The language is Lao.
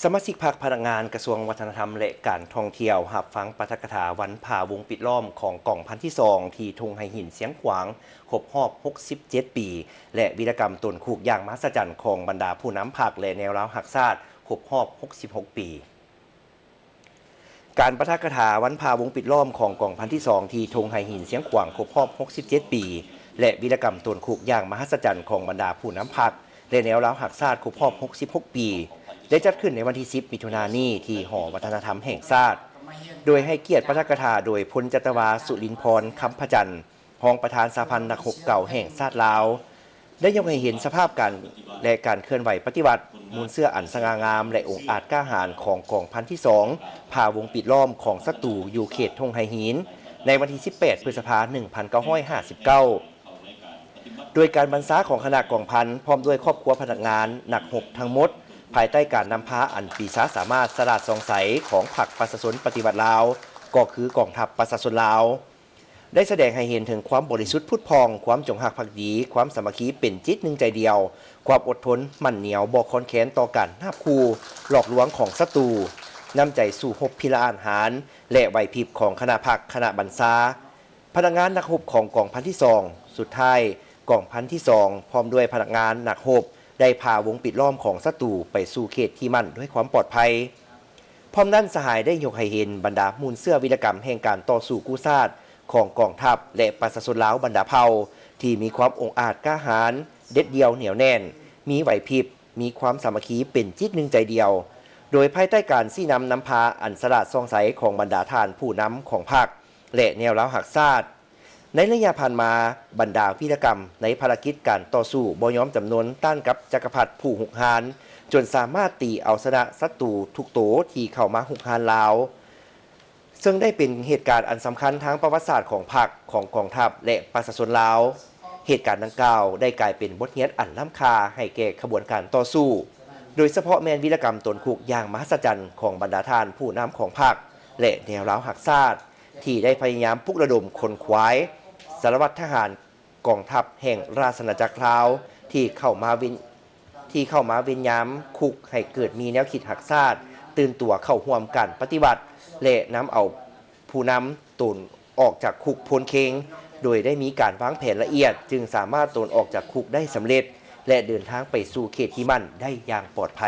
ສະມາຊິກພັກ, ພະນັກງານກະຊວງວັດທະນະທຳ ແລະ ການທ່ອງທ່ຽວ ຮັບຟັງປາຖະກະຖາວັນພາວົງປິດລ້ອມຂອງກອງພັນທີສອງ ທີ່ທົ່ງໄຫຫີນຊຽງຂວາງ ຄົບຮອບຫົກສິບເຈັດປີ ແລະ ວິລະກຳຕົນຄຸກຢ່າງມະຫັດສະຈັນຂອງບັນດາຜູ້ນຳພັກ ແລະ ແນວລາວຮັກຊາດ ຄົບຮອບຫົກສິບຫົກປີ. ການປາຖະກະຖາວັນພາວົງປິດລ້ອມຂອງກອງພັນທີສອງ ທີ່ທົ່ງໄຫຫີນຊຽງຂວາງຄົບຮອບຫົກສິບເຈັດປີ ແລະ ວິລະກຳຕົນຄຸກຢ່າງມະຫັດສະຈັນຂອງບັນດາຜູ້ນຳພັກ ແລະ ແນວລາວຮັກຊາດຄົບຮອບຫົກສິບຫົກປີ ໄດ້ຈັດຂຶ້ນໃນວັນທີສິບ ມິຖຸນານີ້ທີ່ຫໍວັດທະນະທຳແຫ່ງຊາດ, ໂດຍໃຫ້ກຽດປາຖະກະຖາໂດຍ ພົນຈັດຕະວາ ສຸລິນພອນ ຄຳພະຈັນ ຮອງປະທານສະຫະພັນນັກຮົບເກົ່າແຫ່ງຊາດລາວ ໄດ້ຍົກໃຫ້ເຫັນສະພາບການ ແລະ ການເຄື່ອນໄຫວປະຕິວັດ, ມູນເຊື້ອອັນສະຫງ່າງາມ ແລະ ອົງອາດກ້າຫານຂອງກອງພັນທີສອງ ພາວົງປິດລ້ອມຂອງສັດຕູຢູ່ເຂດທົ່ງໄຫຫີນ ໃນວັນທີສິບແປດ ພຶດສະພາ ໜຶ່ງພັນເກົ້າຮ້ອຍຫ້າສິບເກົ້າ ໂດຍການບັນຊາຂອງຄະນະກອງພັນ ພ້ອມດ້ວຍຄອບຄົວພະນັກງານ, ນັກຮົບທັງໝົດ ພາຍໃຕ້ການນຳພາອັນປີຊາສາມາດສະຫຼາດສ່ອງໃສຂອງພັກປະຊາຊົນປະຕິວັດລາວ ກໍຄືກອງທັບປະຊາຊົນລາວ ໄດ້ສະແດງໃຫ້ເຫັນເຖິງຄວາມບໍລິສຸດຜຸດຜ່ອງ, ຄວາມຈົງຮັກພັກດີ, ຄວາມສາມັກຄີເປັນຈິດໜຶ່ງໃຈດຽວ, ຄວາມອົດທົນໝັ້ນໜຽວບໍ່ຄອນແຄນຕໍ່ການນາບຂູ່, ຫຼອກລວງຂອງສັດຕູ, ນ້ຳໃຈສູ້ຮົບພິລະອາດຫານ ແລະ ໄຫວພິບຂອງຄະນະພັກ, ຄະນະບັນຊາ, ພະນັກງານນັກຮົບຂອງກອງພັນທີສອງ. ສຸດທ້າຍ, ກອງພັນທີສອງ ພ້ອມດ້ວຍພະນັກງານນັກຮົບ ໄດ້ພາວົງປິດລ້ອມຂອງສັດຕູໄປສູ່ເຂດທີ່ໝັ້ນດ້ວຍຄວາມປອດໄພ. ພ້ອມນັ້ນ, ສະຫາຍໄດ້ຍົກໃຫ້ເຫັນບັນດາມູນເຊື້ອວິລະກຳແຫ່ງການຕໍ່ສູ້ກູ້ຊາດຂອງກອງທັບ ແລະ ປະຊາຊົນລາວບັນດາເຜົ່າ ທີ່ມີຄວາມອົງອາດກ້າຫານ, ເດັດດ່ຽວໜຽວແໜ້ນ, ມີໄຫວພິບ, ມີຄວາມສາມັກຄີເປັນຈິດໜຶ່ງໃຈດຽວ, ໂດຍພາຍໃຕ້ການຊີ້ນຳນຳພາອັນສະຫຼາດສ່ອງໃສຂອງບັນດາທ່ານຜູ້ນຳຂອງພັກ ແລະ ແນວລາວຮັກຊາດ. ໃນໄລຍະຜ່ານມາ, ບັນດາວິລະກຳໃນພາລະກິດການຕໍ່ສູ້ບໍ່ຍອມຈຳນົນຕ້ານກັບຈັກກະພັດຜູ້ຮຸກຮານ, ຈົນສາມາດຕີເອົາຊະນະສັດຕູທຸກໂຕທີ່ເຂົ້າມາຮຸກຮານລາວ, ເຊິ່ງໄດ້ເປັນເຫດການອັນສຳຄັນທາງປະຫວັດສາດຂອງພັກ, ຂອງກອງທັບ ແລະ ປະຊາຊົນລາວ. ເຫດການດັ່ງກ່າວໄດ້ກາຍເປັນບົດຮຽນອັນລ້ຳຄ່າໃຫ້ແກ່ຂະບວນການຕໍ່ສູ້, ໂດຍສະເພາະແມ່ນວິລະກຳຕົນຄຸກຢ່າງມະຫັດສະຈັນຂອງບັນດາທ່ານຜູ້ນຳຂອງພັກ ແລະ ແນວລາວຮັກຊາດ ທີ່ໄດ້ພະຍາຍາມປຸກລະດົມຂົນຂວາຍສາລະວັດທະຫານກອງທັບແຫ່ງລາຊະອານາຈັກລາວ ທີ່ເຂົ້າມາເວນ ທີ່ເຂົ້າມາເວນຍາມຄຸກໃຫ້ເກີດມີແນວຄິດຮັກຊາດ, ຕື່ນຕົວເຂົ້າຮ່ວມການປະຕິວັດ ແລະ ນຳເອົາຜູ້ນຳຕົນອອກຈາກຄຸກໂພນເຄງ, ໂດຍໄດ້ມີການວາງແຜນລະອຽດ, ຈຶ່ງສາມາດຕົນອອກຈາກຄຸກໄດ້ສຳເລັດ ແລະ ເດີນທາງໄປສູ່ເຂດທີ່ໝັ້ນໄດ້ຢ່າງປອດໄພ.